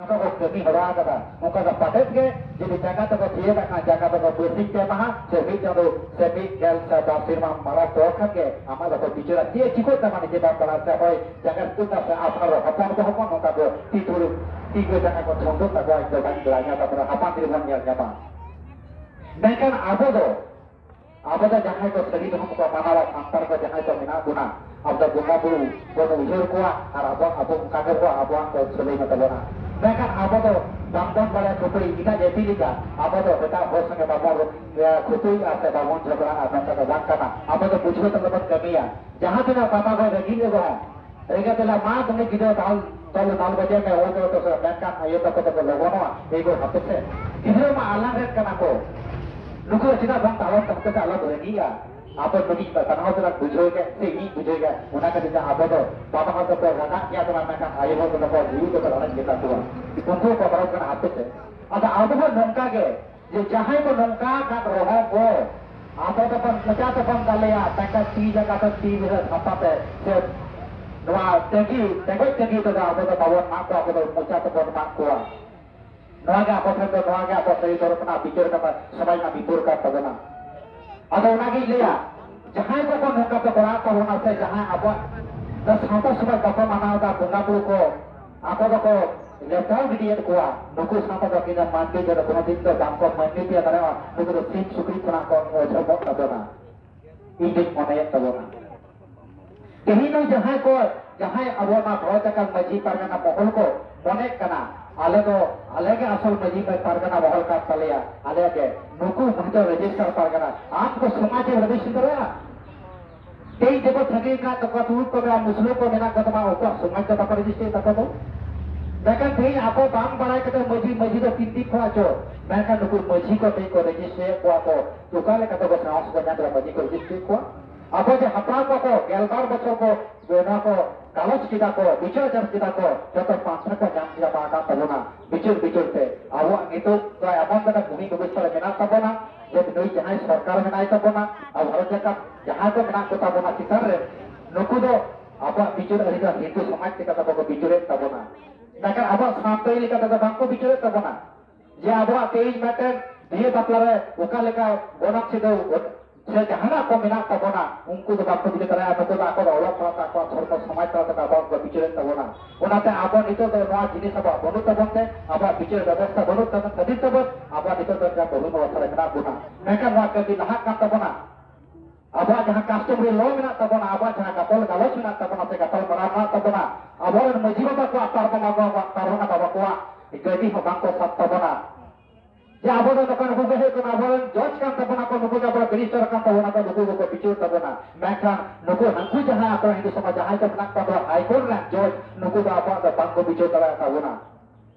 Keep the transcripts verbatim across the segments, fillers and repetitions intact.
ᱠᱚ ᱠᱟᱹᱢᱤ ᱦᱚᱨᱟ ᱟᱠᱟᱫᱟ, ᱚᱱᱠᱟ ᱫᱚ ᱯᱟᱴᱮᱫ ᱜᱮ ᱡᱩᱫᱤ ᱡᱟᱸᱜᱟ ᱛᱮᱠᱚ ᱛᱷᱤᱭᱟᱹ ᱠᱟᱜ ᱠᱷᱟᱱ, ᱡᱟᱸᱜᱟ ᱛᱮᱠᱚ ᱵᱟᱹᱥᱤᱧ ᱯᱮ ᱢᱟᱦᱟ ᱥᱮ ᱢᱤᱫ ᱪᱟᱸᱫᱚ ᱥᱮ ᱢᱤᱫ ᱜᱮᱞ ᱥᱮ ᱵᱟᱨ ᱥᱮᱨᱢᱟ ᱢᱟᱲᱟᱝ ᱯᱚᱨ ᱠᱷᱟᱱ ᱜᱮ ᱟᱢᱟᱜ ᱫᱚᱠᱚ ᱵᱤᱪᱟᱹᱨᱟ᱾ ᱪᱮᱫ ᱪᱤᱠᱟᱹᱜ ᱛᱟᱢᱟ ᱱᱤᱡᱮ ᱵᱟᱢ ᱵᱟᱲᱟᱭ ᱥᱮ ᱚᱠᱚᱭ ᱡᱟᱸᱜᱟ ᱥᱩᱛᱩᱜ ᱛᱟᱢ ᱥᱮ ᱟᱯᱱᱟᱨ ᱦᱚᱯᱚᱱ ᱠᱚᱦᱚᱸ ᱠᱚ ᱱᱚᱝᱠᱟ ᱠᱚ ᱛᱤ ᱛᱷᱩᱲᱩ ᱛᱤ ᱠᱚ ᱡᱟᱸᱜᱟ ᱠᱚ ᱛᱷᱚᱱᱰᱚᱜ ᱛᱟᱠᱚᱣᱟ, ᱤᱧ ᱫᱚ ᱵᱟᱹᱧ ᱵᱟᱲᱟᱭ ᱧᱟᱢ ᱛᱟᱵᱚᱱᱟ, ᱦᱟᱯᱟᱱ ᱫᱤᱱ ᱵᱚᱱ ᱧᱮᱞ ᱧᱟᱢᱟ᱾ ᱢᱮᱱᱠᱷᱟᱱ ᱟᱵᱚ ᱫᱚ ᱟᱵᱚ ᱫᱚ ᱡᱟᱦᱟᱸᱭ ᱠᱚ ᱥᱟᱹᱨᱤ ᱫᱷᱚᱨᱚᱢ ᱠᱚ ᱢᱟᱱᱟᱣᱟ, ᱥᱟᱱᱛᱟᱲ ᱠᱚ ᱡᱟᱦᱟᱸᱭ ᱠᱚ ᱢᱮᱱᱟᱜ ᱵᱚᱱᱟ, ᱟᱵᱚ ᱫᱚ ᱵᱚᱸᱜᱟ ᱵᱩᱨᱩ ᱵᱚᱱ ᱩᱭᱦᱟᱹᱨ ᱠᱚᱣᱟ ᱟᱨ ᱟᱵᱚ, ᱟᱵᱚ ᱚᱱᱠᱟ ᱜᱮ ᱟᱵᱚᱣᱟᱜ ᱠᱚ ᱥᱟᱹᱫᱟᱹᱭ ᱢᱮ ᱛᱟᱵᱚᱱᱟ᱾ ᱢᱮᱱᱠᱷᱟᱱ ᱟᱵᱚ ᱫᱚ ᱵᱟᱝᱵᱚᱱ ᱵᱟᱲᱟᱭᱟ ᱠᱷᱟᱹᱯᱟᱹᱨᱤ, ᱮᱴᱟᱜ ᱡᱟᱹᱛᱤ ᱞᱮᱠᱟ ᱟᱵᱚ ᱫᱚ ᱮᱴᱟᱜ ᱦᱚᱲ ᱥᱚᱸᱜᱮ ᱵᱟᱵᱚᱱ, ᱮ, ᱠᱷᱟᱹᱯᱟᱹᱨᱤᱜᱼᱟ ᱥᱮ ᱵᱟᱵᱚᱱ ᱡᱷᱚᱜᱽᱲᱟᱜᱼᱟ, ᱱᱚᱝᱠᱟ ᱫᱚ ᱵᱟᱝ ᱠᱟᱱᱟ᱾ ᱟᱵᱚ ᱫᱚ ᱵᱩᱡᱷᱟᱹᱣ ᱠᱟᱛᱮ ᱵᱚᱱ ᱠᱟᱹᱢᱤᱭᱟ᱾ ᱡᱟᱦᱟᱸ ᱛᱤᱱᱟᱹᱜ ᱵᱟᱵᱟ ᱦᱚᱲ ᱨᱟᱹᱜᱤ ᱨᱮᱦᱚᱸ, ᱨᱮᱸᱜᱮᱡ ᱛᱮᱞᱟ ᱢᱟ ᱫᱚᱢᱮ ᱜᱤᱫᱽᱨᱟᱹ ᱫᱟᱞ, ᱫᱟᱞ, ᱫᱟᱞ ᱵᱟᱡᱮ ᱢᱮ, ᱳ ᱫᱚ, ᱫᱚ, ᱢᱮᱱᱠᱷᱟᱱ ᱟᱭᱳ ᱛᱟᱠᱚ ᱫᱚᱠᱚ ᱞᱚᱜᱚᱱᱚᱜᱼᱟ, ᱮᱜᱳ ᱦᱟᱯᱮ ᱥᱮ᱾ ᱜᱤᱫᱽᱨᱟᱹ ᱢᱟ ᱟᱞᱟᱝ ᱨᱮᱱ ᱠᱟᱱᱟ ᱠᱚ᱾ ᱱᱩᱠᱩ ᱫᱚ ᱪᱮᱫᱟᱜ ᱵᱟᱝ ᱛᱟᱲᱟᱢ ᱛᱟᱠᱚ ᱛᱮ ᱟᱞᱚ ᱵᱚ ᱨᱟᱹᱜᱤᱜᱼᱟ? ᱟᱵᱚ ᱱᱩᱠᱤᱱ ᱵᱟᱱᱟ ᱦᱚᱲ ᱫᱚᱞᱟᱝ ᱵᱩᱡᱷᱟᱹᱣ ᱜᱮ ᱥᱮ ᱤᱧᱤᱧ ᱵᱩᱡᱷᱟᱹᱣ ᱜᱮ, ᱚᱱᱟ ᱠᱷᱟᱹᱛᱤᱨ ᱛᱮ ᱟᱵᱚ ᱫᱚ ᱵᱟᱵᱟ ᱦᱚᱲ ᱫᱚᱠᱚ ᱨᱟᱸᱜᱟᱜ ᱜᱮᱭᱟ ᱛᱟᱵᱚᱱᱟ, ᱢᱮᱱᱠᱷᱟᱱ ᱟᱭᱳ ᱦᱚᱲ ᱫᱚᱠᱚ ᱡᱤᱣᱤ ᱫᱚᱠᱚ ᱨᱟᱲᱮᱡ ᱜᱮᱛᱟ ᱠᱚᱣᱟ᱾ ᱩᱱᱠᱩ ᱠᱚ ᱵᱚᱨᱚᱱ ᱠᱟᱱᱟ ᱦᱟᱯᱮ ᱥᱮ᱾ ᱟᱫᱚ ᱟᱵᱚ ᱦᱚᱸ ᱱᱚᱝᱠᱟ ᱜᱮ, ᱡᱮ ᱡᱟᱦᱟᱸᱭ ᱠᱚ ᱱᱚᱝᱠᱟ ᱟᱠᱟᱫ ᱨᱮᱦᱚᱸ ᱠᱚ, ᱟᱵᱚ ᱫᱚᱵᱚᱱ ᱢᱚᱪᱟ ᱛᱮᱵᱚᱱ ᱫᱟᱞᱮᱭᱟ, ᱴᱟᱠᱟ ᱛᱤ ᱡᱟᱸᱜᱟ ᱛᱮ ᱛᱤ ᱨᱮ ᱥᱟᱯᱟᱛᱮ ᱥᱮ ᱱᱚᱣᱟ ᱛᱟᱹᱜᱤ, ᱛᱮᱸᱜᱚᱡ ᱛᱟᱹᱜᱤ ᱛᱮᱫᱚ ᱟᱵᱚ ᱫᱚ ᱵᱟᱵᱚᱱ ᱢᱟᱜ ᱠᱚᱣᱟ, ᱟᱵᱚ ᱫᱚ ᱢᱚᱪᱟ ᱛᱮᱵᱚᱱ ᱢᱟᱜ ᱠᱚᱣᱟ᱾ ᱱᱚᱣᱟ ᱜᱮ ᱟᱵᱚ ᱴᱷᱮᱱ ᱫᱚ, ᱱᱚᱣᱟ ᱜᱮ ᱟᱵᱚ ᱥᱟᱹᱨᱤ ᱫᱷᱚᱨᱚᱢ ᱨᱮᱱᱟᱜ ᱵᱤᱪᱟᱹᱨ ᱠᱟᱱᱟ, ᱥᱚᱢᱟᱡᱽ ᱨᱮᱱᱟᱜ ᱵᱤᱪᱟᱹᱨ ᱠᱟᱱ ᱛᱟᱵᱚᱱᱟ᱾ ᱟᱫᱚ ᱚᱱᱟᱜᱤᱧ ᱞᱟᱹᱭᱟ, ᱡᱟᱦᱟᱸᱭ ᱠᱚᱠᱚ ᱱᱚᱝᱠᱟ ᱠᱚ ᱠᱚᱨᱟᱣ ᱛᱟᱵᱚᱱᱟ ᱥᱮ ᱡᱟᱦᱟᱸᱭ ᱟᱵᱚᱣᱟᱜ ᱥᱟᱶᱛᱟ ᱥᱚᱢᱟᱡᱽ ᱵᱟᱠᱚ ᱢᱟᱱᱟᱣ ᱮᱫᱟ, ᱵᱚᱸᱜᱟ ᱵᱩᱨᱩ ᱠᱚ ᱟᱠᱚ ᱫᱚᱠᱚ ᱞᱮᱯᱴᱟᱣ ᱜᱤᱰᱤᱭᱮᱫ ᱠᱚᱣᱟ, ᱱᱩᱠᱩ ᱥᱟᱶᱛᱟ ᱫᱚ ᱠᱤᱱᱟ ᱢᱟᱹᱱᱢᱤ ᱫᱚ ᱠᱳᱱᱳ ᱫᱤᱱ ᱫᱚ ᱵᱟᱝᱠᱚ ᱢᱟᱹᱱᱢᱤ ᱛᱮᱭᱟᱨ ᱫᱟᱲᱮᱭᱟᱜᱼᱟ᱾ ᱱᱩᱠᱩ ᱫᱚ ᱥᱤᱢ ᱥᱩᱠᱨᱤ ᱠᱷᱚᱱᱟᱜ ᱠᱚ ᱚᱡᱚᱜᱚᱜ ᱛᱟᱵᱚᱱᱟ, ᱤᱧ ᱫᱩᱧ ᱢᱚᱱᱮᱭᱮᱫ ᱛᱟᱵᱚᱱᱟ᱾ ᱛᱮᱦᱮᱧ ᱫᱚ ᱡᱟᱦᱟᱸᱭ ᱠᱚ, ᱡᱟᱦᱟᱸᱭ ᱟᱵᱚ ᱱᱚᱣᱟ ᱵᱷᱚᱸᱡᱽ ᱟᱠᱟᱱ ᱢᱟᱹᱡᱷᱤ ᱯᱟᱨᱜᱟᱱᱟ ᱢᱚᱦᱚᱞ ᱠᱚ ᱢᱚᱱᱮᱜ ᱠᱟᱱᱟ, ᱟᱞᱮ ᱫᱚ, ᱟᱞᱮ ᱜᱮ ᱟᱥᱚᱞ ᱢᱟᱹᱡᱷᱤ ᱯᱟᱨᱜᱟᱱᱟ ᱢᱚᱦᱚᱞ ᱠᱟᱱ ᱛᱟᱞᱮᱭᱟ, ᱟᱞᱮ ᱜᱮ, ᱱᱩᱠᱩ ᱢᱟᱛᱨᱚ ᱨᱮᱡᱤᱥᱴᱟᱨ ᱯᱟᱨᱜᱟᱱᱟ, ᱟᱢ ᱠᱚ ᱥᱚᱢᱟᱡᱽ ᱮᱢ ᱨᱮᱡᱤᱥᱴᱟᱨ ᱫᱟᱲᱮᱭᱟᱜᱼᱟ? ᱛᱮᱦᱮᱧ ᱡᱮᱢᱚᱱ ᱥᱟᱸᱜᱮ ᱠᱟᱱ ᱛᱟᱠᱚᱣᱟ, ᱛᱩᱲᱩᱠ ᱠᱚ ᱢᱮᱱᱟᱜᱼᱟ, ᱢᱩᱥᱞᱟᱹ ᱠᱚ ᱢᱮᱱᱟᱜ ᱠᱚ ᱛᱟᱢᱟ, ᱩᱱᱠᱩᱣᱟᱜ ᱥᱚᱢᱟᱡᱽ ᱫᱚ ᱵᱟᱠᱚ ᱨᱮᱡᱤᱥᱴᱟᱨ ᱛᱟᱠᱚ ᱫᱚ᱾ ᱢᱮᱱᱠᱷᱟᱱ ᱛᱮᱦᱮᱧ ᱟᱠᱚ ᱵᱟᱝ ᱵᱟᱲᱟᱭ ᱠᱟᱛᱮ ᱢᱟᱹᱡᱷᱤ, ᱢᱟᱹᱡᱷᱤ ᱫᱚ ᱛᱤᱱ ᱫᱤᱱ ᱠᱷᱚᱱᱟᱜ ᱪᱚ, ᱢᱮᱱᱠᱷᱟᱱ ᱱᱩᱠᱩ ᱢᱟᱹᱡᱷᱤ ᱠᱚ ᱛᱮᱦᱮᱧ ᱠᱚ ᱨᱮᱡᱤᱥᱴᱟᱨ ᱠᱚᱣᱟ ᱠᱚ, ᱚᱠᱟ ᱞᱮᱠᱟ ᱛᱮᱠᱚ ᱥᱟᱦᱚᱥ ᱠᱚ ᱧᱟᱢ ᱠᱮᱫᱟ ᱢᱟᱹᱡᱷᱤ ᱠᱚ ᱨᱮᱡᱤᱥᱴᱟᱨ ᱠᱚᱣᱟ? ᱟᱵᱚ ᱡᱮ ᱦᱟᱯᱲᱟᱢ ᱠᱚᱠᱚ ᱜᱮᱞᱵᱟᱨ ᱵᱚᱪᱷᱚᱨ ᱠᱚ ᱱᱚᱣᱟ ᱠᱚ ᱜᱟᱞᱚᱪ ᱠᱮᱫᱟ ᱠᱚ, ᱵᱤᱪᱟᱹᱨ ᱟᱪᱟᱨ ᱠᱮᱫᱟ ᱠᱚ, ᱡᱚᱛᱚ ᱯᱟᱱᱛᱷᱟ ᱠᱚ ᱧᱟᱢ ᱪᱟᱵᱟ ᱟᱠᱟᱫ ᱛᱟᱵᱚᱱᱟ᱾ ᱵᱤᱪᱟᱹᱨ ᱵᱤᱪᱟᱹᱨ ᱛᱮ ᱟᱵᱚᱣᱟᱜ ᱱᱤᱛᱚᱜ ᱫᱚ ᱮᱢᱚᱱ ᱢᱤᱫᱴᱟᱝ ᱵᱷᱩᱢᱤ ᱵᱮᱵᱚᱥᱛᱷᱟ ᱨᱮ ᱢᱮᱱᱟᱜ ᱛᱟᱵᱚᱱᱟ ᱡᱮ ᱱᱩᱭ ᱡᱟᱦᱟᱸᱭ ᱥᱚᱨᱠᱟᱨ ᱢᱮᱱᱟᱭ ᱛᱟᱵᱚᱱᱟ, ᱟᱵᱚ ᱵᱷᱟᱨᱚᱛ ᱡᱟᱠᱟᱛ ᱡᱟᱦᱟᱸᱭ ᱠᱚ ᱢᱮᱱᱟᱜ ᱠᱚ ᱛᱟᱵᱚᱱᱟ ᱪᱮᱛᱟᱱ ᱨᱮ, ᱱᱩᱠᱩ ᱫᱚ ᱟᱵᱚᱣᱟᱜ ᱵᱤᱪᱟᱹᱨ ᱟᱹᱨᱤ ᱫᱚ ᱦᱤᱱᱫᱩ ᱥᱚᱢᱟᱡᱽ ᱞᱮᱠᱟ ᱛᱮᱠᱚ ᱠᱚ ᱵᱤᱪᱟᱹᱨᱮᱫ ᱛᱟᱵᱚᱱᱟ᱾ ᱢᱮᱱᱠᱷᱟᱱ ᱟᱵᱚᱣᱟᱜ ᱥᱟᱶᱛᱟ ᱞᱮᱠᱟ ᱛᱮᱫᱚ ᱵᱟᱝᱠᱚ ᱵᱤᱪᱟᱹᱨᱮᱫ ᱛᱟᱵᱚᱱᱟ᱾ ᱡᱮ ᱟᱵᱚᱣᱟᱜ ᱛᱮᱦᱮᱧ ᱢᱤᱫᱴᱮᱱ ᱵᱤᱦᱟᱹ ᱵᱟᱯᱞᱟ ᱨᱮ ᱚᱠᱟ ᱞᱮᱠᱟ ᱜᱚᱱᱚᱝ ᱥᱤᱫᱷᱟᱹ ᱥᱮ ᱡᱟᱦᱟᱱᱟᱜ ᱠᱚ ᱢᱮᱱᱟᱜ ᱛᱟᱵᱚᱱᱟ, ᱩᱱᱠᱩ ᱫᱚ ᱵᱟᱠᱚ ᱵᱩᱡᱷᱟᱹᱣ ᱫᱟᱲᱮᱭᱟᱜᱼᱟ᱾ ᱱᱩᱠᱩ ᱫᱚ ᱟᱠᱚ ᱫᱚ ᱚᱞᱚᱜ ᱯᱟᱲᱦᱟᱜ ᱛᱮ ᱟᱠᱚᱣᱟᱜ ᱫᱷᱚᱨᱢᱚ ᱥᱚᱢᱟᱡᱽ ᱛᱟᱞᱟ ᱛᱮ ᱟᱵᱚᱣᱟᱜ ᱠᱚ ᱵᱤᱪᱟᱹᱨᱮᱫ ᱛᱟᱵᱚᱱᱟ᱾ ᱚᱱᱟᱛᱮ ᱟᱵᱚ ᱱᱤᱛᱚᱜ ᱫᱚ ᱱᱚᱣᱟ ᱡᱤᱱᱤᱥ ᱟᱵᱚᱣᱟᱜ ᱵᱟᱹᱱᱩᱜ ᱛᱟᱵᱚᱱ ᱛᱮ, ᱟᱵᱚᱣᱟᱜ ᱵᱤᱪᱟᱹᱨ ᱵᱮᱵᱚᱥᱛᱷᱟ ᱵᱟᱹᱱᱩᱜ ᱛᱟᱵᱚᱱ ᱠᱷᱟᱹᱛᱤᱨ ᱛᱮᱵᱚᱱ, ᱟᱵᱚᱣᱟᱜ ᱱᱤᱛᱚᱜ ᱫᱚ ᱡᱟ ᱵᱟᱹᱦᱩ ᱱᱚᱣᱟ ᱛᱷᱟᱨᱮ ᱢᱮᱱᱟᱜ ᱵᱚᱱᱟ᱾ ᱢᱮᱱᱠᱷᱟᱱ ᱱᱚᱣᱟ ᱠᱟᱹᱢᱤ ᱞᱟᱦᱟᱜ ᱠᱟᱱ ᱛᱟᱵᱚᱱᱟ᱾ ᱟᱵᱚᱣᱟᱜ ᱡᱟᱦᱟᱸ customary law ᱢᱮᱱᱟᱜ ᱛᱟᱵᱚᱱᱟ, ᱟᱵᱚᱣᱟᱜ ᱡᱟᱦᱟᱸ ᱜᱟᱯᱟᱞ ᱜᱟᱞᱚᱪ ᱢᱮᱱᱟᱜ ᱛᱟᱵᱚᱱᱟ ᱥᱮ ᱜᱟᱯᱟᱞ ᱢᱟᱨᱟᱣ ᱢᱮᱱᱟᱜ ᱛᱟᱵᱚᱱᱟ, ᱟᱵᱚᱨᱮᱱ ᱢᱟᱹᱡᱷᱤ ᱵᱟᱵᱟ ᱠᱚᱣᱟᱜ ᱯᱟᱨᱜᱟᱱᱟ ᱵᱟᱵᱟ ᱠᱚᱣᱟᱜ ᱜᱟᱹᱰᱤ ᱦᱚᱸ ᱵᱟᱝᱠᱚ ᱥᱟᱵ ᱛᱟᱵᱚᱱᱟ᱾ ᱡᱮ ᱟᱵᱚ ᱫᱚ ᱱᱚᱝᱠᱟ ᱱᱩᱠᱩ ᱜᱮ ᱦᱩᱭᱩᱜ ᱠᱟᱱᱟ ᱟᱵᱚᱨᱮᱱ ᱡᱚᱡᱽ ᱠᱟᱱ ᱛᱟᱵᱚᱱᱟ ᱠᱚ, ᱱᱩᱠᱩ ᱜᱮ ᱟᱵᱚᱨᱮᱱ ᱵᱮᱨᱤᱥᱴᱟᱨ ᱠᱟᱱ ᱛᱟᱵᱚᱱᱟ ᱠᱚ, ᱱᱩᱠᱩ ᱜᱮᱠᱚ ᱵᱤᱪᱟᱹᱨ ᱛᱟᱵᱚᱱᱟ᱾ ᱢᱮᱱᱠᱷᱟᱱ ᱱᱩᱠᱩ ᱦᱟᱹᱱᱠᱩ ᱡᱟᱦᱟᱸᱭ ᱟᱠᱚ ᱦᱤᱱᱫᱩ ᱥᱚᱢᱟᱡᱽ ᱡᱟᱦᱟᱸᱭ ᱠᱚ ᱢᱮᱱᱟᱜ ᱠᱚᱣᱟ ᱦᱟᱭ ᱠᱳᱨᱴ ᱨᱮᱱ ᱡᱚᱡᱽ, ᱱᱩᱠᱩ ᱫᱚ ᱟᱵᱚᱣᱟᱜ ᱫᱚ ᱵᱟᱝᱠᱚ ᱵᱤᱪᱟᱹᱨ ᱫᱟᱲᱮᱭᱟᱜ ᱛᱟᱵᱚᱱᱟ᱾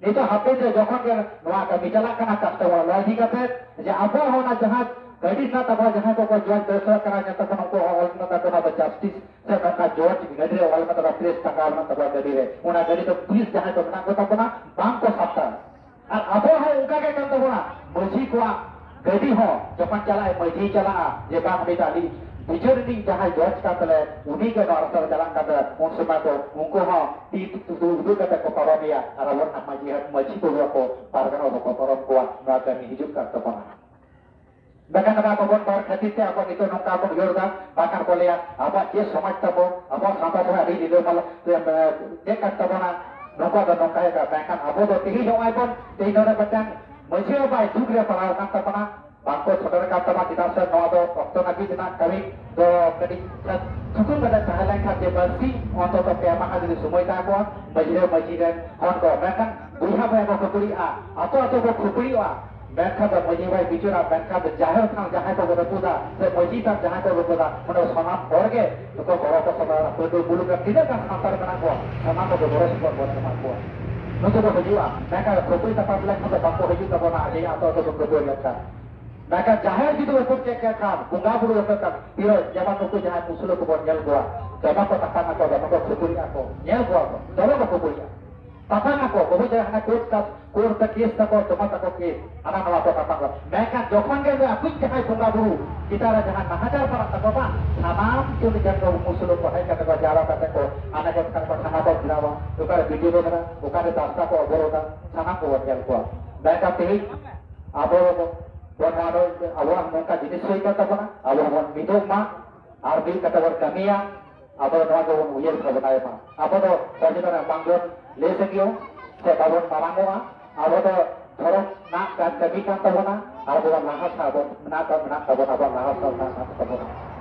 ᱱᱤᱛᱚᱜ ᱦᱟᱯᱮᱱ ᱨᱮ ᱡᱚᱠᱷᱚᱱ ᱜᱮ ᱱᱚᱣᱟ ᱠᱟᱹᱢᱤ ᱪᱟᱞᱟᱜ ᱠᱟᱱᱟ ᱠᱟᱥᱴᱚᱢᱟᱨ ᱞᱚ ᱤᱫᱤ ᱠᱟᱛᱮ, ᱡᱮ ᱟᱵᱚ ᱦᱚᱸ ᱚᱱᱟ ᱡᱟᱦᱟᱸ ᱜᱟᱹᱰᱤ ᱨᱮᱱᱟᱜ ᱛᱟᱵᱚ ᱡᱟᱦᱟᱸᱭ ᱠᱚᱠᱚ ᱡᱚᱡᱽ ᱫᱟᱹᱲ ᱥᱚᱫᱚᱨ ᱠᱟᱱᱟ, ᱧᱮᱞ ᱛᱟᱵᱚᱱ ᱩᱱᱠᱩ ᱦᱚᱸ ᱚᱞ ᱢᱮᱱᱟᱜ ᱛᱟᱠᱚ ᱚᱱᱟ ᱫᱚ ᱡᱟᱥᱴᱤᱥ ᱥᱮ ᱱᱚᱝᱠᱟ ᱡᱚᱡᱽ ᱜᱟᱹᱰᱤ ᱨᱮ ᱚᱞ ᱢᱮᱱᱟᱜ ᱛᱟᱠᱚᱣᱟ ᱯᱨᱮᱥ ᱴᱟᱸᱜᱟᱣ ᱢᱮᱱᱟᱜ ᱛᱟᱠᱚᱣᱟ ᱜᱟᱹᱰᱤ ᱨᱮ, ᱚᱱᱟ ᱜᱟᱹᱰᱤ ᱫᱚ ᱯᱩᱞᱤᱥ ᱡᱟᱦᱟᱸᱭ ᱠᱚ ᱢᱮᱱᱟᱜ ᱠᱚ ᱛᱟᱵᱚᱱᱟ ᱵᱟᱝ ᱠᱚ ᱥᱟᱵ ᱫᱟᱲᱮᱭᱟᱜᱼᱟ᱾ ᱟᱨ ᱟᱵᱚ ᱦᱚᱸ ᱚᱱᱠᱟ ᱜᱮ ᱠᱟᱱ ᱛᱟᱵᱚᱱᱟ, ᱢᱟᱹᱡᱷᱤ ᱠᱚᱣᱟᱜ ᱜᱟᱹᱰᱤ ᱦᱚᱸ ᱡᱚᱠᱷᱚᱱ ᱪᱟᱞᱟᱜᱼᱟᱭ, ᱢᱟᱹᱡᱷᱤ ᱪᱟᱞᱟᱜᱼᱟ ᱡᱮ ᱵᱟᱝ ᱩᱱᱤ ᱫᱚ ᱟᱹᱞᱤᱧ ᱵᱤᱪᱟᱹᱨ ᱨᱤᱱᱤᱡ ᱡᱟᱦᱟᱸᱭ ᱡᱚᱡᱽ ᱠᱟᱱ ᱛᱟᱞᱮ ᱩᱱᱤ ᱜᱮ ᱱᱚᱣᱟ ᱨᱟᱥᱛᱟ ᱨᱮ ᱪᱟᱞᱟᱜ ᱠᱟᱱ ᱛᱟᱞᱮ, ᱩᱱ ᱥᱚᱢᱚᱭ ᱫᱚ ᱩᱱᱠᱩ ᱦᱚᱸ ᱛᱤ ᱩᱫᱩᱜ ᱠᱟᱛᱮ ᱠᱚ ᱯᱟᱨᱚᱢᱮᱭᱟ ᱟᱨ ᱟᱵᱚ ᱨᱮᱱ ᱢᱟᱹᱡᱷᱤ ᱢᱟᱹᱡᱷᱤ ᱠᱚ ᱠᱚ ᱯᱟᱨᱜᱟᱱᱟ ᱫᱚᱠᱚ ᱯᱟᱨᱚᱢ ᱠᱚᱣᱟ᱾ ᱱᱚᱣᱟ ᱠᱟᱹᱢᱤ ᱦᱤᱡᱩᱜ ᱠᱟᱱ ᱛᱟᱵᱚᱱᱟ᱾ ᱵᱟᱠᱷᱟᱱ ᱱᱚᱣᱟ ᱵᱟᱵᱚᱱ ᱵᱟᱲ ᱠᱷᱟᱹᱛᱤᱨ ᱛᱮ ᱟᱵᱚ ᱱᱤᱛᱚᱜ ᱱᱚᱝᱠᱟ ᱵᱚᱱ ᱩᱭᱦᱟᱹᱨ ᱮᱫᱟ, ᱵᱟᱠᱷᱟᱱ ᱠᱚ ᱞᱟᱹᱭᱟ ᱟᱵᱚᱣᱟᱜ ᱪᱮᱫ ᱥᱚᱢᱟᱡᱽ ᱛᱟᱵᱚ, ᱟᱵᱚᱣᱟᱜ ᱥᱟᱶᱛᱟ ᱥᱚᱢᱟᱡᱽ ᱟᱹᱰᱤ ᱨᱤᱞᱟᱹᱢᱟᱞᱟ ᱪᱮᱫ ᱠᱟᱱ ᱛᱟᱵᱚᱱᱟ, ᱱᱚᱝᱠᱟ ᱫᱚ ᱱᱚᱝᱠᱟ ᱦᱩᱭᱩᱜᱼᱟ᱾ ᱢᱮᱱᱠᱷᱟᱱ ᱟᱵᱚ ᱫᱚ ᱛᱮᱦᱮᱧ ᱱᱚᱜᱼᱚᱭ ᱵᱚᱱ ᱛᱮᱦᱮᱧ ᱱᱚᱰᱮ ᱢᱤᱫᱴᱟᱝ ᱢᱟᱹᱡᱷᱤ ᱵᱟᱵᱟᱭ ᱫᱩᱠ ᱨᱮ ᱯᱟᱲᱟᱣ ᱟᱠᱟᱱ ᱛᱟᱵᱚᱱᱟ, ᱵᱟᱝᱠᱚ ᱥᱚᱫᱚᱨ ᱟᱠᱟᱫ ᱛᱟᱵᱚᱱᱟ, ᱪᱮᱫᱟᱜ ᱥᱮ ᱱᱚᱣᱟ ᱫᱚ ᱚᱠᱛᱚ ᱱᱟᱹᱯᱤᱛ ᱨᱮᱱᱟᱜ ᱠᱟᱹᱢᱤ ᱫᱚ ᱠᱟᱹᱴᱤᱡ ᱛᱷᱩᱠᱩᱢ ᱠᱟᱛᱮ ᱛᱟᱦᱮᱸ ᱞᱮᱱᱠᱷᱟᱱ ᱡᱮ ᱵᱟᱹᱲᱛᱤ ᱚᱱᱛᱚᱛᱚ ᱯᱮ ᱢᱟᱦᱟ ᱡᱩᱫᱤ ᱥᱚᱢᱚᱭ ᱛᱟᱦᱮᱸ ᱠᱚᱜᱼᱟ ᱢᱟᱹᱡᱷᱤ ᱨᱮ ᱢᱟᱹᱡᱷᱤ ᱨᱮᱱ ᱦᱚᱲ ᱠᱚ, ᱢᱮᱱᱠᱷᱟᱱ ᱵᱚᱭᱦᱟ ᱵᱚᱭᱦᱟ ᱠᱚ ᱠᱷᱟᱹᱯᱟᱹᱨᱤᱜᱼᱟ, ᱟᱛᱳ ᱟᱛᱳ ᱠᱚ ᱠᱷᱟᱹᱯᱟᱹᱨᱤᱜᱼᱟ, ᱢᱮᱱᱠᱷᱟᱱ ᱫᱚ ᱢᱟᱹᱡᱷᱤ ᱵᱟᱭ ᱵᱤᱪᱟᱹᱨᱟ, ᱢᱮᱱᱠᱷᱟᱱ ᱫᱚ ᱡᱟᱦᱮᱨ ᱛᱷᱟᱱ ᱡᱟᱦᱟᱸᱭ ᱠᱚ ᱨᱟᱹᱯᱩᱫᱟ ᱥᱮ ᱢᱟᱹᱡᱷᱤ ᱛᱷᱟᱱ ᱡᱟᱦᱟᱸᱭ ᱠᱚ ᱨᱟᱹᱯᱩᱫᱟ, ᱚᱸᱰᱮ ᱥᱟᱱᱟᱢ ᱦᱚᱲ ᱜᱮ ᱡᱚᱛᱚ ᱜᱚᱲᱚ ᱠᱚ ᱥᱚᱫᱚᱨᱟ᱾ ᱯᱟᱹᱰᱩ ᱵᱩᱞᱩ ᱨᱮ ᱛᱤᱱᱟᱹᱜ ᱜᱟᱱ ᱥᱟᱱᱛᱟᱲ ᱢᱮᱱᱟᱜ ᱠᱚᱣᱟ, ᱥᱟᱱᱟᱢ ᱠᱚᱜᱮ ᱜᱚᱲᱚ ᱥᱚᱯᱚᱦᱚᱫ ᱵᱚᱱ ᱮᱢᱟ ᱠᱚᱣᱟ᱾ ᱱᱩᱠᱩ ᱫᱚ ᱦᱤᱡᱩᱜᱼᱟ, ᱢᱮᱱᱠᱷᱟᱱ ᱠᱷᱟᱹᱯᱟᱹᱨᱤ ᱛᱟᱯᱟᱢ ᱞᱮᱱᱠᱷᱟᱱ ᱫᱚ ᱵᱟᱠᱚ ᱦᱤᱡᱩᱜ ᱛᱟᱵᱚᱱᱟ᱾ ᱟᱞᱮ ᱟᱛᱳ ᱟᱛᱳ ᱠᱚ ᱠᱷᱟᱹᱯᱟᱹᱨᱤ ᱞᱮᱱᱠᱷᱟᱱ, ᱢᱮᱱᱠᱷᱟᱱ ᱡᱟᱦᱮᱨ ᱡᱩᱫᱤ ᱨᱟᱹᱯᱩᱫ ᱠᱮᱫ ᱠᱷᱟᱱ, ᱵᱚᱸᱜᱟ ᱵᱩᱨᱩ ᱨᱟᱹᱯᱩᱫ ᱠᱷᱟᱱ, ᱛᱤᱨᱚ ᱡᱮᱢᱚᱱ ᱱᱩᱠᱩ ᱡᱟᱦᱟᱸᱭ ᱢᱩᱥᱞᱟᱹ ᱠᱚᱵᱚᱱ ᱧᱮᱞ ᱠᱚᱣᱟ, ᱫᱚᱢᱮ ᱠᱚ ᱛᱟᱯᱟᱢ ᱟᱠᱚ, ᱫᱚᱢᱮ ᱠᱚ ᱠᱷᱟᱹᱯᱟᱹᱨᱤᱜ ᱟᱠᱚ, ᱧᱮᱞ ᱠᱚᱣᱟ ᱠᱚ, ᱫᱚᱢᱮ ᱠᱚ ᱠᱷᱟᱹᱯᱟᱹᱨᱤᱜᱼᱟ᱾ ᱛᱟᱯᱟᱢ ᱟᱠᱚ, ᱵᱟᱹᱵᱩ ᱡᱟᱦᱟᱸ ᱦᱟᱱᱟ ᱠᱳᱨᱴ ᱠᱟ-, ᱠᱳᱨᱴ ᱛᱮ ᱠᱮᱥ ᱛᱟᱠᱚ, ᱛᱚᱢᱟ ᱛᱟᱠᱚ ᱠᱮᱥ, ᱦᱟᱱᱟ ᱱᱚᱣᱟ ᱠᱚ ᱛᱟᱯᱟᱢ ᱠᱚ᱾ ᱢᱮᱱᱠᱷᱟᱱ ᱡᱚᱠᱷᱚᱱ ᱜᱮ ᱟᱠᱚᱭᱤᱡ ᱡᱟᱦᱟᱸᱭ ᱵᱚᱸᱜᱟ ᱵᱩᱨᱩ ᱪᱮᱛᱟᱱ ᱨᱮ ᱡᱟᱦᱟᱸ ᱱᱟᱦᱟᱪᱟᱨ ᱯᱟᱲᱟᱜ ᱛᱟᱠᱚ ᱵᱟᱝ, ᱥᱟᱱᱟᱢ ᱠᱚ ᱱᱤᱡᱮᱨ ᱠᱚ ᱩᱱᱠᱩ ᱥᱩᱞᱩᱠ ᱠᱚ ᱦᱮᱡ ᱠᱟᱛᱮ ᱠᱚ ᱡᱟᱣᱨᱟ ᱠᱟᱛᱮ ᱠᱚ ᱦᱟᱱᱟ ᱠᱚ ᱛᱷᱟᱱᱟ ᱠᱚ ᱛᱷᱟᱱᱟ ᱠᱚ ᱜᱷᱮᱨᱟᱣᱟ, ᱚᱠᱟᱨᱮ ᱵᱤᱰᱤᱳ ᱠᱚ ᱢᱮᱱᱟᱜᱼᱟ, ᱚᱠᱟᱨᱮ ᱫᱟᱥᱛᱟ ᱠᱚ ᱚᱵᱚᱨᱳᱫᱟ, ᱥᱟᱱᱟᱢ ᱠᱚᱵᱚᱱ ᱧᱮᱞ ᱠᱚᱣᱟ᱾ ᱢᱮᱱᱠᱷᱟᱱ ᱛᱮᱦᱮᱧ ᱟᱵᱚ ᱵᱚᱱ ᱱᱚᱣᱟ ᱫᱚ ᱟᱵᱚᱣᱟᱜ ᱱᱚᱝᱠᱟ ᱡᱤᱱᱤᱥ ᱦᱩᱭ ᱠᱟᱱ ᱛᱟᱵᱚᱱᱟ, ᱟᱵᱚ ᱦᱚᱸᱵᱚᱱ ᱢᱤᱫᱚᱜ ᱢᱟ ᱟᱨ ᱢᱤᱫ ᱠᱟᱛᱮ ᱵᱚᱱ ᱠᱟᱹᱢᱤᱭᱟ᱾ ᱟᱵᱚ ᱱᱚᱣᱟ ᱜᱮᱵᱚᱱ ᱩᱭᱦᱟᱹᱨ ᱵᱷᱟᱵᱽᱱᱟᱭ ᱢᱟ᱾ ᱟᱵᱚ ᱫᱚ ᱯᱟᱹᱦᱤᱞ ᱨᱮ ᱵᱟᱝᱵᱚᱱ ᱞᱟᱹᱭ ᱥᱟᱺᱜᱤᱧᱟ ᱥᱮ ᱵᱟᱵᱚᱱ ᱢᱟᱨᱟᱝᱚᱜᱼᱟ᱾ ᱟᱵᱚ ᱫᱚ ᱫᱷᱚᱨᱚᱢ ᱨᱮᱱᱟᱜ ᱠᱟᱱ ᱠᱟᱹᱢᱤ ᱠᱟᱱ ᱛᱟᱵᱚᱱᱟ, ᱟᱨ ᱟᱵᱚ ᱫᱚ ᱞᱟᱦᱟ ᱥᱟᱦᱟ ᱵᱚᱱ ᱢᱮᱱᱟᱜ ᱫᱚ ᱢᱮᱱᱟᱜ ᱛᱟᱵᱚᱱᱟ, ᱟᱵᱚ ᱞᱟᱦᱟ ᱥᱟᱦᱟ ᱢᱮᱱᱟᱜ ᱛᱟᱵᱚᱱᱟ᱾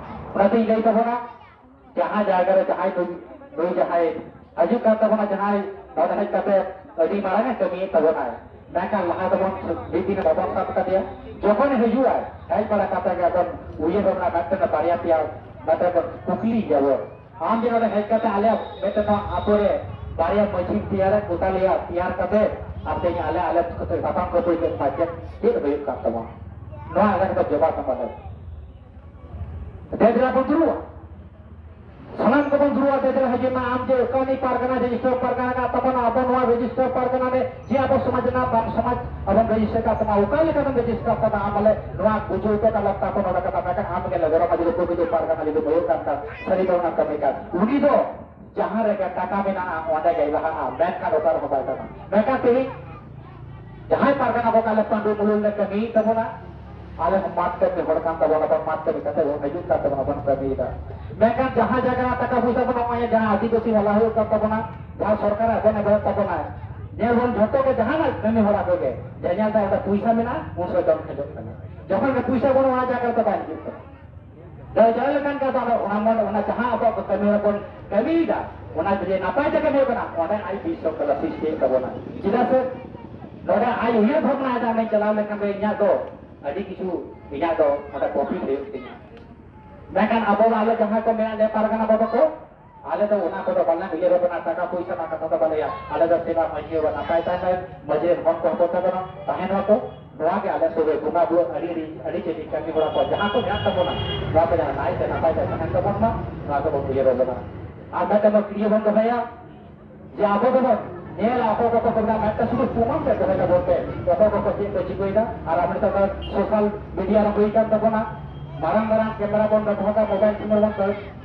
ᱚᱱᱟᱛᱮᱧ ᱞᱟᱹᱭ ᱛᱟᱵᱚᱱᱟ, ᱡᱟᱦᱟᱸ ᱡᱟᱭᱜᱟ ᱨᱮ ᱡᱟᱦᱟᱸᱭ ᱱᱩᱭ, ᱱᱩᱭ ᱡᱟᱦᱟᱸᱭ ᱦᱤᱡᱩᱜ ᱠᱟᱱ ᱛᱟᱵᱚᱱᱟ, ᱡᱟᱦᱟᱸᱭ ᱱᱚᱰᱮ ᱦᱮᱡ ᱠᱟᱛᱮ ᱟᱹᱰᱤ ᱢᱟᱨᱟᱝ ᱮ ᱠᱟᱹᱢᱤᱭᱮᱫ ᱛᱟᱵᱚᱱᱟᱭ, ᱢᱮᱱᱠᱷᱟᱱ ᱞᱟᱦᱟ ᱫᱚᱵᱚᱱ ᱢᱤᱫ ᱫᱤᱱ ᱵᱟᱵᱚᱱ ᱥᱟᱵ ᱠᱟᱫᱮᱭᱟ᱾ ᱡᱚᱠᱷᱚᱱ ᱦᱤᱡᱩᱜᱼᱟᱭ, ᱦᱮᱡ ᱵᱟᱲᱟ ᱠᱟᱛᱮ ᱜᱮ ᱟᱫᱚ ᱩᱭᱦᱟᱹᱨ ᱵᱷᱟᱵᱽᱱᱟ ᱢᱤᱫᱴᱮᱱ ᱵᱟᱨᱭᱟ ᱯᱮᱭᱟ ᱢᱤᱫᱴᱮᱱ ᱵᱚᱱ ᱠᱩᱠᱞᱤᱭᱮᱭᱟᱵᱚᱱ, ᱟᱢ ᱡᱮ ᱱᱚᱰᱮ ᱦᱮᱡ ᱠᱟᱛᱮ ᱟᱞᱮᱭᱟᱜ ᱢᱤᱫᱴᱮᱱ ᱱᱚᱣᱟ ᱟᱛᱳ ᱨᱮ ᱵᱟᱨᱭᱟ ᱢᱟᱹᱡᱷᱤᱢ ᱛᱮᱭᱟᱨᱮᱫ ᱠᱚ ᱛᱟᱞᱮᱭᱟ, ᱛᱮᱭᱟᱨ ᱠᱟᱛᱮ ᱟᱨ ᱛᱮᱦᱮᱧ ᱟᱞᱮ, ᱟᱞᱮ ᱥᱟᱯᱟᱢ ᱠᱷᱟᱹᱯᱟᱹᱨᱤ ᱠᱮᱫ ᱢᱟ, ᱪᱮᱫ, ᱪᱮᱫ ᱦᱩᱭᱩᱜ ᱠᱟᱱ ᱛᱟᱢᱟ? ᱱᱚᱣᱟ ᱟᱞᱮ ᱠᱚ ᱡᱚᱵᱟᱵ ᱮᱢᱟ ᱞᱮ᱾ ᱫᱮ ᱫᱮᱞᱟ ᱵᱚᱱ ᱫᱩᱲᱩᱵᱼᱟ᱾ ᱥᱟᱱᱟᱢ ᱠᱚᱵᱚᱱ ᱫᱩᱲᱩᱵᱼᱟ, ᱫᱮ ᱫᱮᱞᱟ ᱦᱤᱡᱩᱜ ᱢᱟ, ᱟᱢ ᱡᱮ ᱚᱠᱟ ᱩᱱᱤ ᱯᱟᱨᱜᱟᱱᱟ ᱨᱮᱡᱤᱥᱴᱟᱨ ᱯᱟᱨᱜᱟᱱᱟ ᱠᱟᱜ ᱛᱟᱵᱚᱱᱟ, ᱟᱵᱚ ᱱᱚᱣᱟ ᱨᱮᱡᱤᱥᱴᱟᱨ ᱯᱟᱨᱜᱟᱱᱟ ᱨᱮ ᱡᱮ ᱟᱵᱚ ᱥᱚᱢᱟᱡᱽ ᱨᱮᱱᱟᱜ ᱵᱟᱝ ᱥᱚᱢᱟᱡᱽ ᱟᱵᱚᱱ ᱨᱮᱡᱤᱥᱴᱟᱨ ᱠᱟᱜ ᱛᱟᱵᱚᱱᱟ, ᱚᱠᱟ ᱞᱮᱠᱟ ᱵᱚᱱ ᱨᱮᱡᱤᱥᱴᱟᱨ ᱠᱟᱫᱟ, ᱟᱢ ᱵᱚᱞᱮ ᱱᱚᱣᱟ ᱵᱩᱡᱷᱟᱹᱣ ᱦᱚᱪᱚ ᱠᱟᱜ ᱞᱟᱜᱟᱜ ᱛᱟᱵᱚᱱᱟ, ᱚᱱᱟ ᱠᱟᱛᱷᱟ ᱢᱮᱱᱠᱷᱟᱱ ᱟᱢ ᱜᱮ ᱞᱮᱵᱚᱨ ᱢᱟᱹᱡᱷᱤ ᱫᱚ ᱯᱨᱚᱠᱨᱤᱛ ᱯᱟᱨᱜᱟᱱᱟ ᱡᱩᱫᱤ ᱦᱩᱭᱩᱜ ᱠᱟᱱ ᱠᱷᱟᱱ ᱥᱟᱹᱨᱤ ᱫᱚ ᱚᱱᱟ ᱠᱟᱹᱢᱤ ᱠᱟᱱ᱾ ᱩᱱᱤ ᱫᱚ ᱡᱟᱦᱟᱸ ᱨᱮᱜᱮ ᱴᱟᱠᱟ ᱢᱮᱱᱟᱜᱼᱟ, ᱚᱸᱰᱮ ᱜᱮᱭ ᱞᱟᱦᱟᱜᱼᱟ, ᱢᱮᱱᱠᱷᱟᱱ ᱚᱠᱟ ᱨᱮᱦᱚᱸ ᱵᱟᱭ ᱛᱟᱦᱮᱱᱟ᱾ ᱢᱮᱱᱠᱷᱟᱱ ᱛᱮᱦᱮᱧ ᱡᱟᱦᱟᱸᱭ ᱯᱟᱨᱜᱟᱱᱟ ᱠᱚ ᱠᱟᱞᱮ ᱯᱟᱹᱰᱩ ᱢᱩᱞᱩᱞ ᱞᱮ ᱠᱟᱹᱢᱤᱭᱮᱫ ᱛᱟᱵᱚᱱᱟ, ᱟᱞᱮ ᱦᱚᱸ ᱢᱟᱫ ᱠᱟᱹᱢᱤ ᱦᱚᱲ ᱠᱟᱱ ᱛᱟᱵᱚᱱᱟ ᱵᱚᱱ, ᱢᱟᱫ ᱠᱟᱹᱢᱤ ᱠᱟᱛᱮ ᱵᱚᱱ ᱦᱤᱡᱩᱜ ᱠᱟᱱ ᱛᱟᱵᱚᱱᱟ ᱵᱚᱱ ᱠᱟᱹᱢᱤᱭᱮᱫᱟ᱾ ᱢᱮᱱᱠᱷᱟᱱ ᱡᱟᱦᱟᱸ ᱡᱟᱭᱜᱟ ᱨᱮ ᱴᱟᱠᱟ ᱯᱚᱭᱥᱟ ᱵᱚᱱ ᱱᱚᱜᱼᱚᱭ ᱡᱟᱦᱟᱸ ᱟᱹᱫᱤᱵᱟᱹᱥᱤ ᱵᱟᱞᱟ ᱦᱩᱭᱩᱜ ᱠᱟᱱ ᱛᱟᱵᱚᱱᱟ, ᱡᱟᱦᱟᱸ ᱥᱚᱨᱠᱟᱨ ᱟᱵᱚᱱ ᱮᱵᱷᱮᱱ ᱛᱟᱵᱚᱱᱟᱭ, ᱧᱮᱞ ᱵᱚᱱ ᱡᱷᱚᱛᱚ ᱜᱮ ᱡᱟᱦᱟᱱᱟᱜ ᱠᱟᱹᱢᱤ ᱦᱚᱨᱟ ᱠᱚᱜᱮ ᱡᱮ ᱧᱮᱞ ᱫᱟ ᱚᱸᱰᱮ ᱯᱚᱭᱥᱟ ᱢᱮᱱᱟᱜᱼᱟ, ᱩᱱ ᱥᱚᱢᱚᱭ ᱫᱚᱢ ᱠᱷᱚᱡᱚᱜ ᱠᱟᱱᱟ᱾ ᱡᱚᱠᱷᱚᱱ ᱜᱮ ᱯᱚᱭᱥᱟ ᱵᱚᱱ ᱚᱱᱟ ᱡᱟᱭᱜᱟ ᱨᱮᱫᱚ ᱵᱟᱭ ᱦᱤᱡᱩᱜ ᱠᱟᱱᱟ᱾ ᱫᱚ ᱡᱟᱦᱟᱸ ᱞᱮᱠᱟᱱ ᱠᱟᱛᱷᱟ ᱫᱚ ᱚᱱᱟ ᱢᱚᱱ, ᱚᱱᱟ ᱡᱟᱦᱟᱸ ᱟᱵᱚᱣᱟᱜ ᱠᱟᱹᱢᱤ ᱦᱚᱨᱟ ᱵᱚᱱ ᱠᱟᱹᱢᱤᱭᱮᱫᱟ, ᱚᱱᱟ ᱡᱩᱫᱤ ᱱᱟᱯᱟᱭ ᱛᱮ ᱠᱟᱹᱢᱤ ᱠᱟᱱᱟ, ᱚᱸᱰᱮ ᱟᱡ ᱵᱤᱥᱥᱚᱠᱚᱞᱟ ᱥᱨᱤᱥᱴᱤᱭᱮᱫ ᱛᱟᱵᱚᱱᱟ᱾ ᱪᱮᱫᱟᱜ ᱥᱮ ᱱᱚᱰᱮ ᱟᱡ ᱩᱭᱦᱟᱹᱨ ᱵᱷᱟᱵᱽᱱᱟ ᱮᱫᱟ, ᱢᱮᱱ ᱪᱟᱞᱟᱣ ᱞᱮᱱᱠᱷᱟᱱ ᱫᱚ ᱤᱧᱟᱹᱜ ᱫᱚ ᱟᱹᱰᱤ ᱠᱤᱪᱷᱩ ᱤᱧᱟᱹᱜ ᱫᱚ ᱱᱚᱰᱮ ᱯᱨᱚᱯᱷᱤᱴ ᱦᱩᱭᱩᱜ ᱛᱤᱧᱟ᱾ ᱢᱮᱱᱠᱷᱟᱱ ᱟᱵᱚ ᱟᱞᱮ ᱡᱟᱦᱟᱸᱭ ᱠᱚ ᱢᱮᱱᱟᱜ ᱞᱮᱭᱟ ᱯᱟᱨᱜᱟᱱᱟ ᱵᱟᱵᱟ ᱠᱚ, ᱟᱞᱮ ᱫᱚ ᱚᱱᱟ ᱠᱚᱫᱚ ᱵᱟᱞᱮ ᱩᱭᱦᱟᱹᱨ ᱵᱷᱟᱵᱽᱱᱟ, ᱴᱟᱠᱟ ᱯᱚᱭᱥᱟ ᱨᱮᱱᱟᱜ ᱠᱟᱛᱷᱟ ᱫᱚ ᱵᱟᱞᱮ ᱞᱟᱹᱭᱟ᱾ ᱟᱞᱮ ᱫᱚ ᱥᱮᱵᱟ ᱢᱟᱹᱡᱷᱤ ᱵᱟᱵᱟ ᱱᱟᱯᱟᱭ ᱛᱟᱦᱮᱱ ᱢᱟᱭ, ᱢᱟᱹᱡᱷᱤ ᱨᱮᱱ ᱦᱚᱲ ᱠᱚ ᱦᱚᱯᱚᱱ ᱛᱟᱵᱚᱱᱟ, ᱛᱟᱦᱮᱱ ᱢᱟᱠᱚ, ᱱᱚᱣᱟ ᱜᱮ ᱟᱞᱮ ᱥᱚᱸᱜᱮ ᱵᱚᱸᱜᱟ ᱵᱩᱨᱩ ᱟᱹᱰᱤ, ᱟᱹᱰᱤ, ᱟᱹᱰᱤ ᱪᱮᱫ ᱠᱟᱹᱢᱤ ᱦᱚᱨᱟ ᱠᱚ ᱡᱟᱦᱟᱸ ᱠᱚ ᱢᱮᱱᱟᱜ ᱛᱟᱵᱚᱱᱟ, ᱱᱚᱣᱟ ᱠᱚ ᱡᱟᱦᱟᱸ ᱱᱟᱭ ᱛᱮ ᱱᱟᱯᱟᱭ ᱛᱮ ᱛᱟᱦᱮᱱ ᱛᱟᱵᱚᱱ ᱢᱟ, ᱱᱚᱣᱟ ᱜᱮᱵᱚᱱ ᱩᱭᱦᱟᱹᱨ ᱵᱷᱟᱵᱽᱱᱟ᱾ ᱟᱨ ᱢᱤᱫᱴᱮᱱ ᱵᱚᱱ ᱠᱩᱠᱞᱤ ᱵᱚᱱ ᱫᱚᱦᱚᱭᱟ ᱡᱮ ᱟᱵᱚ ᱫᱚᱵᱚᱱ ᱧᱮᱞᱟ ᱚᱠᱚᱭ ᱠᱚᱠᱚ ᱢᱮᱱᱟ, ᱢᱤᱫᱴᱟᱝ ᱥᱩᱫᱷᱩ ᱯᱨᱚᱢᱟᱱ ᱛᱮ ᱫᱚᱦᱚᱭ ᱛᱟᱵᱚᱱ ᱯᱮ, ᱚᱠᱚᱭ ᱠᱚᱠᱚ ᱪᱮᱫ ᱠᱚ ᱪᱤᱠᱟᱹᱭᱮᱫᱟ᱾ ᱟᱨ ᱟᱵᱚ ᱱᱤᱛᱚᱜ ᱫᱚ ᱥᱳᱥᱟᱞ ᱢᱤᱰᱤᱭᱟ ᱨᱮ ᱦᱩᱭ ᱠᱟᱱ ᱛᱟᱵᱚᱱᱟ, ᱢᱟᱨᱟᱝ ᱢᱟᱨᱟᱝ ᱠᱮᱢᱮᱨᱟ ᱵᱚᱱ ᱵᱮᱵᱚᱦᱟᱨᱫᱟ, ᱢᱳᱵᱟᱭᱤᱞ ᱯᱷᱳᱱ ᱵᱚᱱ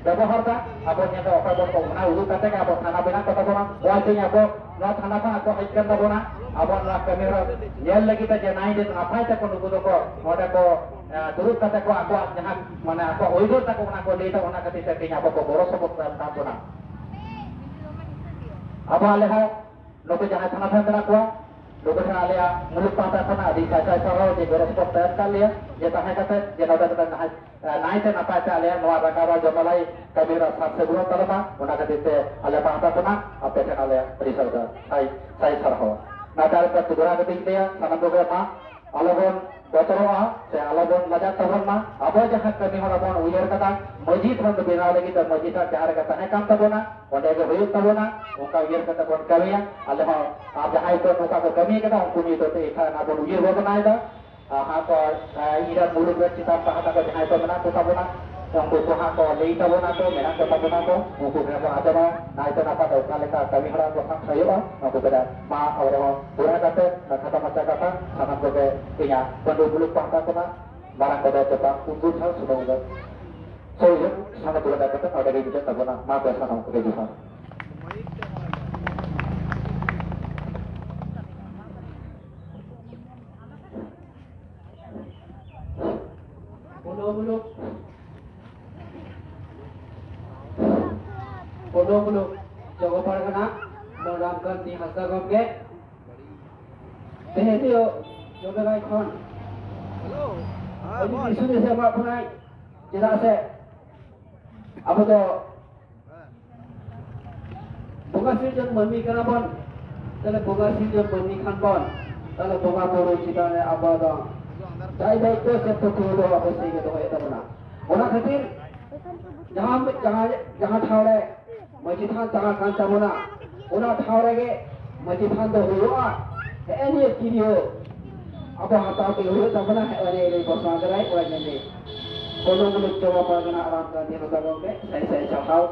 ᱵᱮᱵᱚᱦᱟᱨᱫᱟ᱾ ᱟᱵᱚ ᱧᱮᱞ ᱫᱚ ᱚᱠᱚᱭ ᱵᱚᱱ ᱠᱚ, ᱚᱱᱟ ᱩᱫᱩᱜ ᱠᱟᱛᱮ ᱜᱮ ᱟᱵᱚ ᱛᱷᱟᱱᱟ ᱵᱮᱱᱟᱜ ᱠᱚ ᱛᱟᱵᱚᱱᱟ᱾ ᱱᱚᱣᱟ ᱛᱮᱧ ᱟᱵᱚ ᱱᱚᱣᱟ ᱛᱷᱟᱱᱟ ᱠᱷᱚᱱ ᱟᱠᱚ ᱦᱮᱡ ᱠᱟᱱ ᱛᱟᱵᱚᱱᱟ, ᱟᱵᱚ ᱱᱚᱣᱟ ᱠᱟᱹᱢᱤ ᱦᱚᱨᱟ ᱧᱮᱞ ᱞᱟᱹᱜᱤᱫ ᱛᱮ ᱡᱮ ᱱᱟᱭ ᱱᱟᱯᱟᱭ ᱛᱮᱠᱚ ᱱᱩᱠᱩ ᱫᱚᱠᱚ ᱱᱚᱰᱮ ᱠᱚ, ᱮ, ᱫᱩᱲᱩᱵ ᱠᱟᱛᱮ ᱠᱚ ᱟᱠᱚᱣᱟᱜ ᱡᱟᱦᱟᱸ ᱢᱟᱱᱮ ᱟᱠᱚ ᱟᱹᱭᱫᱟᱹᱨ ᱛᱟᱠᱚ ᱚᱱᱟ ᱠᱚ ᱞᱟᱹᱭ ᱛᱟᱵᱚᱱᱟ, ᱚᱱᱟ ᱠᱷᱟᱹᱛᱤᱨ ᱛᱮ ᱛᱮᱧ ᱟᱵᱚ ᱠᱚ ᱜᱚᱲᱚ ᱥᱚᱯᱚᱦᱚᱫ ᱠᱚ ᱮᱢ ᱠᱟᱜ ᱵᱚᱱᱟ᱾ ᱟᱵᱚ ᱟᱞᱮ ᱦᱚᱸ ᱱᱩᱠᱩ ᱡᱟᱦᱟᱸᱭ ᱛᱷᱟᱱᱟ ᱴᱷᱮᱱ ᱢᱮᱱᱟᱜ ᱠᱚᱣᱟ, ᱱᱩᱠᱩ ᱴᱷᱮᱱ ᱟᱞᱮᱭᱟᱜ ᱢᱩᱞᱩᱠ ᱯᱟᱦᱴᱟ ᱠᱷᱚᱱᱟᱜ ᱟᱹᱰᱤ ᱥᱟᱭ ᱥᱟᱭ ᱥᱟᱨᱦᱟᱣ ᱡᱮ ᱜᱚᱲᱚ ᱥᱚᱯᱚᱦᱚᱫ ᱯᱮ ᱮᱢ ᱠᱟᱜ ᱞᱮᱭᱟ, ᱡᱮ ᱛᱟᱦᱮᱸ ᱠᱟᱛᱮ ᱡᱮ ᱱᱚᱰᱮ ᱢᱤᱫᱴᱟᱝ ᱱᱟᱦᱟᱜ, ᱮ, ᱱᱟᱭᱛᱮ ᱱᱟᱯᱟᱭ ᱛᱮ ᱟᱞᱮᱭᱟᱜ ᱱᱚᱣᱟ ᱨᱟᱠᱟᱵᱟ ᱡᱚᱢᱟᱞᱟᱭ ᱠᱟᱹᱢᱤ ᱦᱚᱨᱟ ᱥᱟᱨ ᱥᱟᱹᱜᱩᱱᱚᱜ ᱛᱟᱞᱮ ᱢᱟ, ᱚᱱᱟ ᱠᱷᱟᱹᱛᱤᱨ ᱛᱮ ᱟᱞᱮ ᱯᱟᱦᱴᱟ ᱠᱷᱚᱱᱟᱜ ᱟᱯᱮ ᱴᱷᱮᱱ ᱟᱞᱮ ᱟᱹᱰᱤ ᱥᱟᱭ ᱥᱟᱭ ᱥᱟᱨᱦᱟᱣ᱾ ᱚᱱᱟᱛᱮ ᱟᱨ ᱢᱤᱫᱴᱟᱝ ᱫᱩᱵᱟᱨᱟ ᱠᱟᱛᱮᱧ ᱞᱟᱹᱭᱟ, ᱥᱟᱱᱟᱢ ᱠᱚᱜᱮ ᱢᱟ ᱟᱞᱚᱵᱚᱱ ᱵᱚᱛᱚᱨᱚᱜᱼᱟ ᱥᱮ ᱟᱞᱚᱵᱚᱱ ᱞᱟᱡᱟᱜ ᱛᱟᱵᱚᱱ ᱢᱟ᱾ ᱟᱵᱚ ᱡᱟᱦᱟᱸ ᱠᱟᱹᱢᱤ ᱦᱚᱨᱟ ᱵᱚᱱ ᱩᱭᱦᱟᱹᱨ ᱠᱟᱫᱟ, ᱢᱟᱹᱡᱷᱤ ᱛᱷᱟᱱ ᱵᱮᱱᱟᱣ ᱞᱟᱹᱜᱤᱫ ᱫᱚ ᱢᱟᱹᱡᱷᱤ ᱛᱷᱟᱱ ᱡᱟᱦᱟᱸ ᱨᱮᱜᱮ ᱛᱟᱦᱮᱸ ᱠᱟᱱ ᱛᱟᱵᱚᱱᱟ, ᱚᱸᱰᱮ ᱜᱮ ᱦᱩᱭᱩᱜ ᱛᱟᱵᱚᱱᱟ᱾ ᱚᱱᱠᱟ ᱩᱭᱦᱟᱹᱨ ᱠᱟᱛᱮ ᱵᱚᱱ ᱠᱟᱹᱢᱤᱭᱟ᱾ ᱟᱞᱮ ᱦᱚᱸ ᱟᱨ ᱡᱟᱦᱟᱸᱭ ᱠᱚ ᱱᱚᱝᱠᱟ ᱠᱚ ᱠᱟᱹᱢᱤ ᱠᱟᱫᱟ, ᱩᱱᱠᱩ ᱱᱤᱛᱚᱜ ᱛᱮ ᱮᱴᱟᱜ ᱨᱮᱱᱟᱜ ᱵᱚᱱ ᱩᱭᱦᱟᱹᱨ ᱵᱷᱟᱵᱽᱱᱟᱭᱮᱫᱟ᱾ ᱟᱨ ᱦᱟᱸᱜ ᱠᱚ, ᱮ, ᱤᱧ ᱨᱮᱱ ᱢᱩᱞᱩᱠ ᱨᱮᱱ ᱪᱮᱛᱟᱱ ᱯᱟᱦᱴᱟ ᱠᱚ ᱡᱟᱦᱟᱸᱭ ᱠᱚ ᱢᱮᱱᱟᱜ ᱠᱚ ᱛᱟᱵᱚᱱᱟ, ᱩᱱᱠᱩ ᱠᱚ ᱦᱟᱸᱜ ᱠᱚ ᱞᱟᱹᱭ ᱛᱟᱵᱚᱱᱟ ᱠᱚ, ᱢᱮᱱᱟᱜ ᱠᱚ ᱛᱟᱵᱚᱱᱟ ᱠᱚ, ᱩᱱᱠᱩ ᱠᱚ ᱦᱚᱸ ᱟᱸᱡᱚᱢᱟ, ᱱᱟᱭᱛᱮ ᱱᱟᱯᱟᱭ ᱛᱮ ᱚᱠᱟ ᱞᱮᱠᱟ ᱠᱟᱹᱢᱤ ᱦᱚᱨᱟ ᱠᱚ ᱥᱟᱵ ᱦᱩᱭᱩᱜᱼᱟ, ᱩᱱᱠᱩ ᱠᱚ ᱢᱟ ᱟᱵᱚ ᱨᱮᱦᱚᱸ ᱯᱩᱨᱟᱹ ᱠᱟᱛᱮ ᱠᱷᱟᱴᱚ ᱢᱟᱪᱷᱟ ᱠᱟᱛᱷᱟ ᱥᱟᱱᱟᱢ ᱠᱚᱜᱮ ᱤᱧᱟᱹᱜ ᱯᱟᱹᱰᱩ ᱢᱩᱞᱩᱠ ᱯᱟᱦᱴᱟ ᱠᱷᱚᱱᱟᱜ ᱢᱟᱨᱟᱝ ᱠᱚᱫᱚ ᱪᱮᱛᱟᱱ ᱩᱱᱠᱩ ᱴᱷᱮᱱ ᱥᱩᱢᱩᱝ ᱫᱚ ᱥᱚᱦᱤᱡᱩᱜ ᱥᱟᱱᱟᱢ ᱯᱩᱨᱟᱹ ᱠᱟᱛᱮ ᱱᱚᱰᱮ ᱜᱮ ᱢᱩᱪᱟᱹᱫ ᱛᱟᱵᱚᱱᱟ᱾ ᱢᱟ ᱠᱚ ᱥᱟᱱᱟᱢ ᱠᱚᱜᱮ ᱡᱚᱦᱟᱨ᱾ ᱯᱚᱱᱰᱚ ᱢᱩᱞᱩᱠ, ᱯᱚᱱᱰᱚ ᱢᱩᱞᱩᱠ ᱡᱚᱜᱚ ᱯᱟᱨᱜᱟᱱᱟ ᱢᱟᱹᱱ ᱨᱟᱢᱠᱟᱱᱛᱤ ᱦᱟᱸᱥᱫᱟ ᱜᱚᱢᱠᱮ, ᱛᱮᱦᱮᱧ ᱫᱚ ᱡᱚᱵᱮ ᱵᱟᱭ ᱠᱷᱚᱱ ᱟᱹᱰᱤ ᱫᱤᱥ ᱦᱩᱫᱤᱥ ᱮ ᱮᱢᱟᱜ ᱵᱚᱱᱟᱭ᱾ ᱪᱮᱫᱟᱜ ᱥᱮ ᱟᱵᱚ ᱫᱚ ᱵᱚᱸᱜᱟ ᱥᱤᱨᱡᱚᱱ ᱢᱟᱹᱱᱢᱤ ᱠᱟᱱᱟ ᱵᱚᱱ, ᱛᱟᱦᱞᱮ ᱵᱚᱸᱜᱟ ᱥᱤᱨᱡᱚᱱ ᱢᱟᱹᱱᱢᱤ ᱠᱷᱟᱱ ᱵᱚᱱ, ᱛᱟᱦᱞᱮ ᱵᱚᱸᱜᱟ ᱵᱩᱨᱩ ᱪᱮᱛᱟᱱ ᱨᱮ ᱟᱵᱚ ᱫᱚ ᱫᱟᱭ ᱫᱟᱭᱤᱛᱛᱚ ᱥᱮ ᱯᱟᱹᱛᱭᱟᱹᱣ ᱫᱚ ᱚᱵᱚᱥᱥᱳᱭ ᱜᱮ ᱫᱚᱦᱚᱭ ᱦᱩᱭᱩᱜ ᱛᱟᱵᱚᱱᱟ᱾ ᱚᱱᱟ ᱠᱷᱟᱹᱛᱤᱨ ᱡᱟᱦᱟᱸ, ᱡᱟᱦᱟᱸ, ᱡᱟᱦᱟᱸ ᱴᱷᱟᱶ ᱨᱮ ᱢᱟᱹᱡᱷᱤ ᱛᱷᱟᱱ ᱛᱟᱦᱮᱸ ᱠᱟᱱ ᱛᱟᱵᱚᱱᱟ, ᱚᱱᱟ ᱴᱷᱟᱶ ᱨᱮᱜᱮ ᱢᱟᱹᱡᱷᱤ ᱛᱷᱟᱱ ᱫᱚ ᱦᱩᱭᱩᱜᱼᱟ᱾ ᱦᱮᱸ, ᱱᱤᱭᱟᱹ ᱠᱤᱨᱤᱭᱟᱹ ᱟᱵᱚ ᱦᱟᱛᱟᱣ ᱛᱮᱜᱮ ᱦᱩᱭᱩᱜ ᱛᱟᱵᱚᱱᱟ᱾ ᱦᱮᱸ, ᱱᱤᱭᱟᱹ ᱞᱟᱹᱭ ᱯᱟᱥᱱᱟᱣ ᱠᱮᱫᱟᱭ ᱚᱲᱟᱜ ᱧᱮᱞ᱾ ᱯᱚᱱᱰᱚ ᱢᱩᱞᱩᱠ ᱡᱚᱜᱚ ᱯᱟᱨᱜᱟᱱᱟ ᱨᱟᱢᱠᱟᱱᱛᱤ ᱦᱟᱸᱥᱫᱟ ᱜᱚᱢᱠᱮ, ᱥᱟᱭ ᱥᱟᱭ ᱥᱟᱨᱦᱟᱣ᱾